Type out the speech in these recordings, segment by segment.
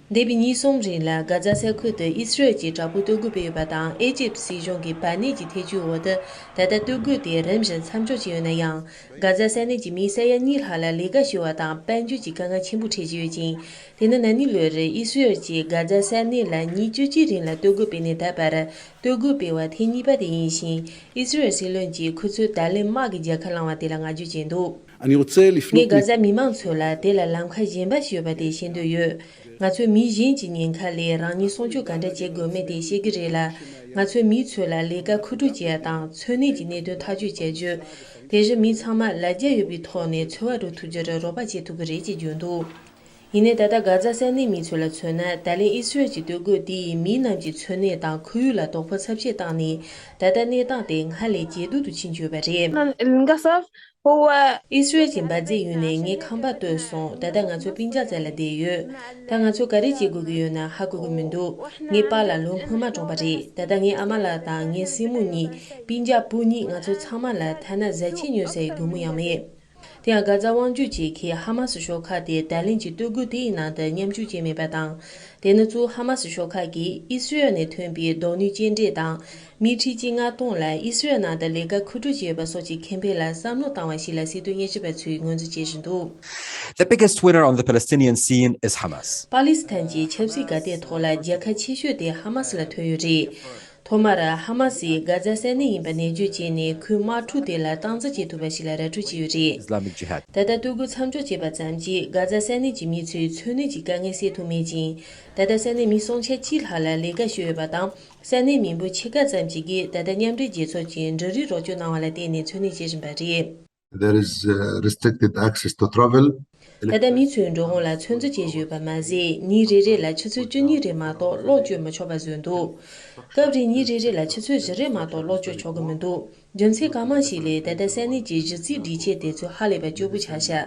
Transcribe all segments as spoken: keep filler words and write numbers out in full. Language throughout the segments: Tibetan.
འདས་པའི་ཉིན་གསུམ་རིང་ལ་གྷ་ཛ་ས་ཁུལ་དུ་ཨི་སི་རལ་གྱི་དྲག་པོའི་སྟོབས་ཤུགས་སྤེལ་ཡོད་པ་དང་། ཨེ་ཇིབ་སྲིད་གཞུང་གི་བར་གནས་ཀྱི་ཐེ་བྱུས་འོག་ཏུ་ད་ལྟ་སྟོབས་ཤུགས་དེ་རིམ་བཞིན་མཚམས་འཇོག་བྱས་ཡོད་ན་ཡང་། གྷ་ཛ་ས་གནས་ཀྱི་མི་ས་ཡ་གཉིས་ལྷག་ལ་ལས་ཀ་ཞུ་བ་དང་དཔལ་འབྱོར་གྱི་དཀའ་ངལ་ཆེན་པོ་འཕྲད་བཞིན་ཡོད་ཅིང་། དེ་ནི་ན་ནིང་ལོའི་རིང་ཨི་སི་རལ་གྱིས་གྷ་ཛ་ས་གནས་ལ་ཉིན་བཅུ་གཅིག་རིང་ལ་སྟོབས་ཤུགས་སྤེལ་ནས་ད་བར་སྟོབས་ཤུགས་སྤེལ་བ་ཐེངས་གཉིས་པ་དེ་ཡིན་ཞིང་། ཨི་སི་རལ་སྲིད་བློན་གྱིས་ཁོ་ཚོས་ད་ལན་དམག་གི་རྒྱལ་ཁ་བླངས་བ་དེ་ལ་བསྔགས་བརྗོད་བྱས་འདུག་ངས་གྷ་ཛ་མི་མང་ཚོ་ལ་དེ་ལ་ལམ་ཁ་གཞན་པ་ཞིག་ཡོད་པ་དེ་ཤེས་འདོད་ཡོད། ང་ཚོས་མི་གཞན་གྱི་ཉེན་ཁ་ལས་རང་ཉིད་སྲུང་སྐྱོབ་ག་འདྲ་བྱེད་དགོས་མིན་དེ་ཤེས་ཀྱི་རེད་ལ། ང་ཚོས་མི་ཚོ་ལ་ལས་ཀ་མཁོ་སྤྲོད་བྱེད་ཡ་དང་འཚོ་གནས་ཀྱི་གནད་དོན་ཐག་གཅོད་བྱ་རྒྱུ། དེ་བཞིན་མི་ཚང་མ་ལ་རྒྱ་ཡོད་པའི་ཐོག་ནས་འཚོ་བ་རོལ་ཐུབ་རྒྱུར་རོགས་པ་བྱེད་ཐུབ་ཀྱི་རེད་ཅེས་བརྗོད་འདུག་ཡིན་ནའི་ད་ལྟ་གྷ་ཛ་ས་གནས་མི་ཚོ་ལ་མཚོན་ན། ད་ལན་ཨི་སི་རལ་གྱི་སྟོབས་ཤུགས་དེ་ཡིས་མི་རྣམས་ཀྱི་འཚོ་གནས་དང་ཁོར་ཡུག་ལ་དོ་ཕོག་ཚབས་ཆེ་བཏང་ནས། ད་ལྟ་གནས་སྟངས་དེ་སྔར་ལས་ཇེ་སྡུག་ཏུ་ཕྱིན་བཅུག་པ་རེད། ཨི་སི་རལ་གྱི་འབར་རྫས་གཡུགས་ནས་ངའི་ཁང་པ་བརྟོལ་སོང་། ད་ལྟ་ང་ཚོ་སྤུན་ཀྱག་རྩ་ལ་བསྡད་ཡོད། ད་ང་ཚོ་ག་རེ་བྱེད་དགོས་ཀྱི་ཡོད་ན་ཧ་གོ་གི་མི་འདུག་ངའི་པཱ་ལགས་ལོ་སྔོན་མ་གྲོངས་པ་རེད། ད་ལྟ་ངའི་ཨ་མ་ལགས་དང་ངའི་སྲིང་མོ་གཉིས། སྤུན་ཀྱག་བུ་གཉིས། ང་ཚོ་ཚང་མ་ལ་ཐ་ན་བཟའ་ཆས་ཉོ་སའི་སྒོར་མོ་ཡང་མེད། དེ་ཡང་གྷ་ཛ་དབང་སྒྱུར་བྱེད་མཁན་ཧ་མ་སི་ཤོག་ཁག་དེ་ད་ལན་གྱི་སྟོབས་ཤུགས་དེའི་ནང་དུ་མཉམ་ཞུགས་བྱས་མེད་པ་དང་། དེ་ནི་གཙོ་བོ་ཧ་མ་སི་ཤོག་ཁག་གིས་ཨི་སི་རལ་ནས་ཐོན་པའི་རྡོ་སྣུམ་སྐྱེལ་འདྲེན་དང་། མི་ཁྲི་གཅིག་ལྔ་སྟོང་ལ་ཨི་སི་རལ་ནང་དུ་ལས་ཀ་མཁོ་སྤྲོད་བྱས་ཡོད་པ་སོགས་ཀྱི་ཁེ་ཕན་ལ་བསམ་བློ་བཏང་བ་ཞིག་ལ་སྲིད་དོན་དབྱེ་ཞིབ་པ་ཚོས་ངོས་འཛིན་བྱེད་བཞིན་འདུག The biggest winner on the Palestinian scene is Hamas. པ་ལི་སི་ཐན་གྱི་ཆབ་སྲིད་ག་རྟའི་ཐོག་ལ་རྒྱལ་ཁ་ཆེ་ཤོས་དེ་ཧ་མ་སི་ལ་ཐོབ་ཡོད་རེད། ཐོག་མར་ཧ་མ་སིས་གྷ་ཛ་ས་གནས་ཡིན་པ་ནན་བརྗོད་བྱས་ནས། ཁོའི་དམག་འཁྲུག་དེ་ལ་སྟངས་འཛིན་བྱེད་ཐུབ་པ་ཞིག་ལ་ར་སྤྲོད་བྱས་ཡོད་རེད། Islamic Jihad. ད་ལྟ་སྟོབས་ཤུགས་མཚམས་འཇོག་བྱས་པ་ཙམ་གྱིས་གྷ་ཛ་ས་གནས་ཀྱི་མི་ཚོའི་འཚོ་གནས་ཀྱི་དཀའ་ངལ་སེལ་ཐུབ་མེད་ཅིང་། ད་ལྟ་ས་གནས་མི་སུམ་ཆ་གཅིག་ལྷག་ལ་ལས་ཀ་ཞུ་ཡོད་པ་དང་། ས་གནས་མི་འབོར་ཕྱེད་ཀ་ཙམ་ཞིག་གིས་ད་ལྟ་མཉམ་འབྲེལ་རྒྱལ་ཚོགས་ཀྱི་འབྲུ་རིགས་རོགས་སྐྱོར་གནང་བ་ལ་བརྟེན་ནས་འཚོ་གནས་བྱེད་བཞིན་པ་རེད། There is uh, restricted access to travel. ད་ལྟ་མི་ཚོའི་འགྲོ་འོང་ལ་ཚོད་འཛིན་བྱེད་བཞིན་ཡོད་པ་མ་ཟད། ཉིན་རེ་རེ་ལ་ཆུ་ཚོད་བཅུ་གཉིས་རེ་མ་གཏོགས་གློག་སྤྱོད་མི་ཆོག་པ་བཟོས་འདུག་སྐབས་རེ་ཉིན་རེ་རེ་ལ་ཆུ་ཚོད་བཞི་རེ་མ་གཏོགས་གློག་སྤྱོད་ཆོག་གི་མི་འདུག་རྒྱུ་མཚན་གང་མང་ཞིག་ལས། ད་ལྟ་ས་གནས་ཀྱི་གཞི་རྩའི་སྒྲིག་ཆས་དེ་ཚོ་ཧ་ལས་པ་སྐྱོ་པོ་ཆགས་ཤག་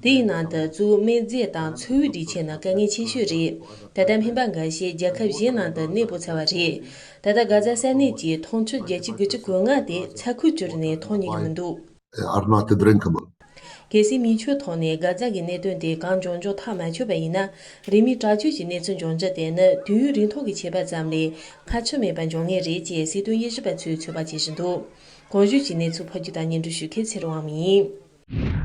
དེའི་ནང་དུ་གཙོ་བོ་སྨན་རྫས་དང་འཚོ་བའི་སྒྲིག་ཆས་ནི་དཀའ་ངལ་ཆེ་ཤོས་རེད། ད་ལྟ་སྨན་པ་འགའ་ཤས་རྒྱལ་ཁབ་གཞན་ནང་དུ་གནས་སྤོ་ཚར་བ་རེད། ད་ལྟ་གྷ་ཛ་ས་གནས་ཀྱི་འཐུང་ཆུ་བརྒྱ་ཆ་དགུ་བཅུ་གོ་ལྔ་དེ་ཚ་ཁུལ་གྱུར་ནས་འཐུང་ཉན་གྱི་མི་འདུག are not drinkable. གལ་སྲིད་མིང་ཆོས་ཐོག་ནས་གྷ་ཛ་གི་གནད་དོན་དེ་གང་མགྱོགས་མགྱོགས་ཐག་མ་ཆོད་པ་ཡིན་ན། རིན་མེད་དྲག་སྤྱོད་ཀྱི་གནས་ཚུལ་འབྱུང་རྒྱུ་དེ་ནི་དུས་ཡུན་རིང་ཐུང་གི་ཆད་པ་ཙམ་ལས་སྔ་ཕྱི་མེད་པ་འབྱུང་ངེས་རེད་ཅེས་སྲིད་དོན་དབྱེ་ཞིབ་པ་ཚོས་ཚོད་དཔག་བྱེད་བཞིན་འདུག་གོང་ཞུས་ཀྱི་གནས་ཚུལ་ཕབ་སྒྱུར་དང་སྙན་སྒྲོན་ཞུ་མཁན་ཚེ་རིང་དབང་མོ་ཡིན།